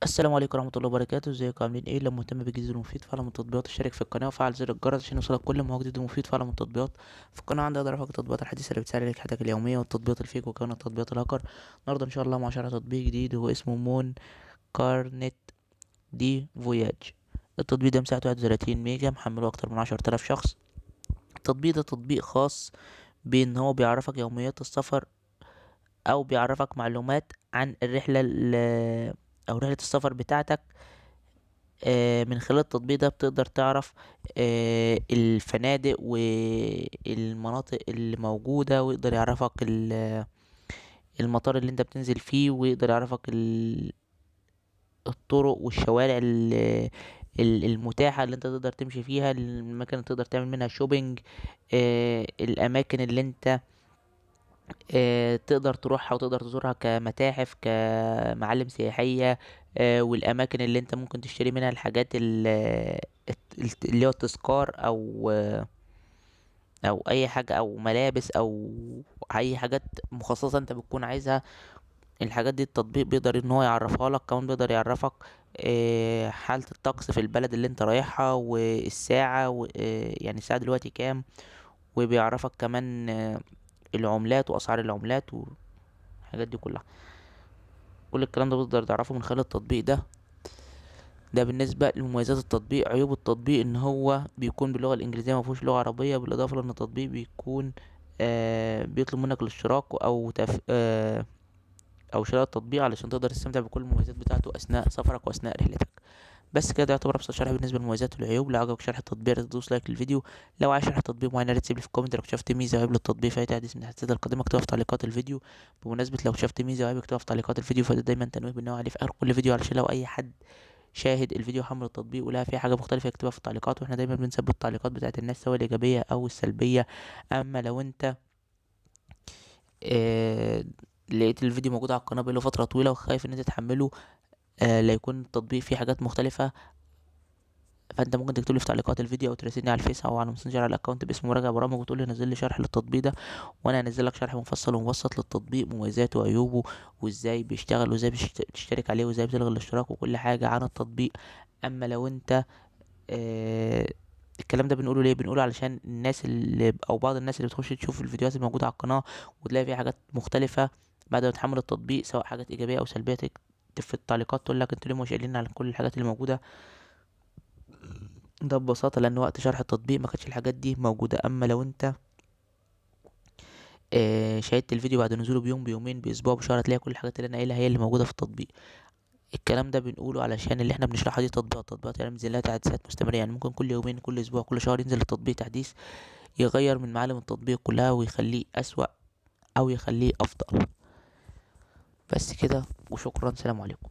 السلام عليكم ورحمة الله وبركاته. ازيكم عاملين ايه؟ لو مهتم بالجديد المفيد فعلا من التطبيقات اشترك في القناة وفعل زر الجرس عشان يوصلك كل ما هو جديد ومفيد فعلا من التطبيقات. في القناة عندي اقدر ارفع التطبيقات الحديثة اللي بتسهل عليك حياتك اليومية والتطبيقات ال fake وكمان التطبيقات الهاكر. النهارده ان شاء الله مع شرح تطبيق جديد هو اسمه Mon Carnet de Voyage. التطبيق ده مساحته 31 ميجا، محمله اكتر من 10,000 شخص. التطبيق ده تطبيق خاص بان هو بيعرفك يوميات السفر او بيعرفك معلومات عن الرحلة او رحلة السفر بتاعتك. من خلال التطبيق ده بتقدر تعرف الفنادق والمناطق اللي موجودة، ويقدر يعرفك المطار اللي انت بتنزل فيه، ويقدر يعرفك الطرق والشوارع المتاحة اللي انت تقدر تمشي فيها، الأماكن اللي تقدر تعمل منها shopping، الأماكن اللي انت تقدر تروحها وتقدر تزورها كمتاحف كمعالم سياحية، والأماكن اللي انت ممكن تشتري منها الحاجات اللي هو التذكار أو أي حاجة أو ملابس أو أي حاجات مخصصة انت بتكون عايزها. الحاجات دي التطبيق بيقدر ان هو يعرفها لك. كمان بيقدر يعرفك حالة الطقس في البلد اللي انت رايحها والساعة يعني الساعة دلوقتي كام، وبيعرفك كمان العملات وأسعار العملات والحاجات دي كلها. كل الكلام ده بتقدر تعرفه من خلال التطبيق ده. ده بالنسبة لمميزات التطبيق. عيوب التطبيق ان هو بيكون باللغة الانجليزية، ما فيهوش لغة عربية، بالاضافة لان التطبيق بيكون بيطلب منك الاشتراك او شراء التطبيق علشان تقدر تستمتع بكل المميزات بتاعته اثناء سفرك واثناء رحلتك. بس كده يعتبر ابسط شرح بالنسبه للمميزات والعيوب. لو عجبك شرح التطبيق تدوس like للفيديو، لو عايز شرح تطبيق معين تسيب لي في ال comment. لو شفت ميزه وعيب للتطبيق في اي تحديث من التحديثات القادمه اكتبها في تعليقات الفيديو. بمناسبه لو شفت ميزه وعيب اكتبها في تعليقات الفيديو، فده دايما تنويه بالنوع عليه في اخر كل فيديو، علشان لو اي حد شاهد الفيديو حمل التطبيق ولقى فيه حاجه مختلفه يكتبها في التعليقات، واحنا دايما بنثبت التعليقات بتاعت الناس سواء الايجابيه او السلبيه. اما لو انت لقيت الفيديو موجود على القناه بقاله فتره طويله وخايف ان انت تحمله، لا يكون التطبيق فيه حاجات مختلفه، فانت ممكن تكتب لي في تعليقات الفيديو او تراسلني على الفيس او على الماسنجر على ال account باسم مراجع برامج وتقول لي نزل لي شرح للتطبيق ده، وانا هنزل لك شرح مفصل ومبسط للتطبيق، مميزاته وعيوبه وازاي بيشتغل وازاي بتشترك عليه وازاي بتلغي الاشتراك وكل حاجه عن التطبيق. اما لو انت الكلام ده بنقوله ليه؟ بنقوله علشان الناس اللي او بعض الناس اللي بتخش تشوف الفيديوهات الموجوده على القناه وتلاقي فيها حاجات مختلفه بعد ما تحمل التطبيق، سواء حاجات ايجابيه او سلبيه، تكتب في التعليقات تقول لك انتوا ليه مش قايلين على كل الحاجات اللي موجوده. ده ببساطه لان وقت شرح التطبيق ما كانتش الحاجات دي موجوده. اما لو انت شاهدت الفيديو بعد نزوله بيوم بيومين باسبوع بشهر، هتلاقي كل الحاجات اللي انا قايلها هي اللي موجوده في التطبيق. الكلام ده بنقوله علشان اللي احنا بنشرحها دي تطبيقات، تطبيقات يعني بنزل لها تحديثات مستمرة، يعني ممكن كل يومين كل اسبوع كل شهر ينزل التطبيق تحديث يغير من معالم التطبيق كلها ويخليه اسوأ او يخليه افضل. بس كده وشكرا، سلام عليكم.